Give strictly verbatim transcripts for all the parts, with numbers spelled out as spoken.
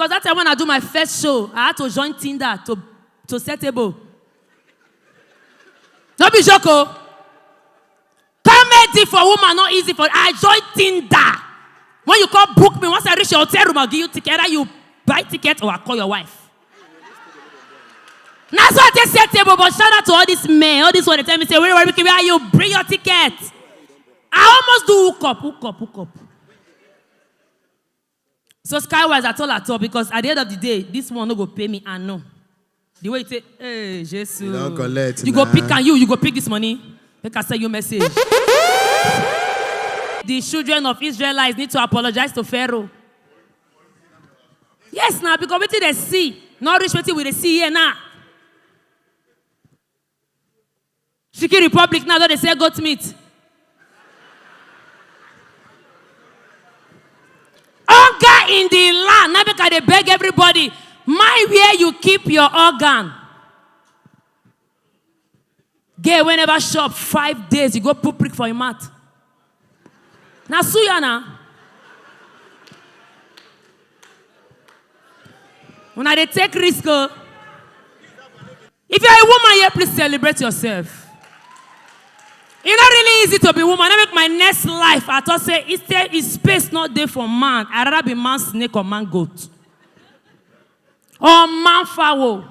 Because that time when I do my first show, I had to join Tinder to, to set table. No be joke o. Comedy for woman, not easy for I join Tinder. When you come book me, once I reach your hotel room, I'll give you ticket. Either you buy ticket or I call your wife. That's why I take set table, but shout out to all these men. All these one they tell me, say, where, where, where are you? Bring your ticket. I almost do hook up, hook up, hook up. So Skywise at all at all, because at the end of the day, this one no go pay me and no. The way you say, hey, Jesus. You don't collect, You go nah. pick and you, you go pick this money. Make I send you message. The children of Israelites need to apologize to Pharaoh. Yes, now, because wetin they see, not reach wetin we dey see here now. Chicken Republic now don dey sell goat meat. Hunger in the land. Now make I dey beg everybody. Mind where you keep your organ. Gay wey never shop five days, you go put prick for your mouth. Na suya na. Una dey take risk o. If you're a woman here, please celebrate yourself. It's not really easy to be woman. I make my next life. I thought say it's, it's space not there for man. I rather be man snake or man goat. Or man fowl.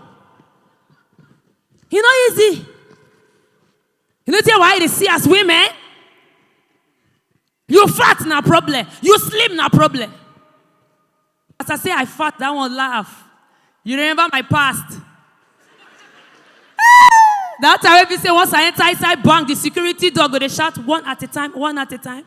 You know easy. You know tell why they see as women? You fat na problem. You slim na problem. As I say I fat, that one laugh. You remember my past. That time we say once I enter inside bank, the security dog go dey shout one at a time, one at a time.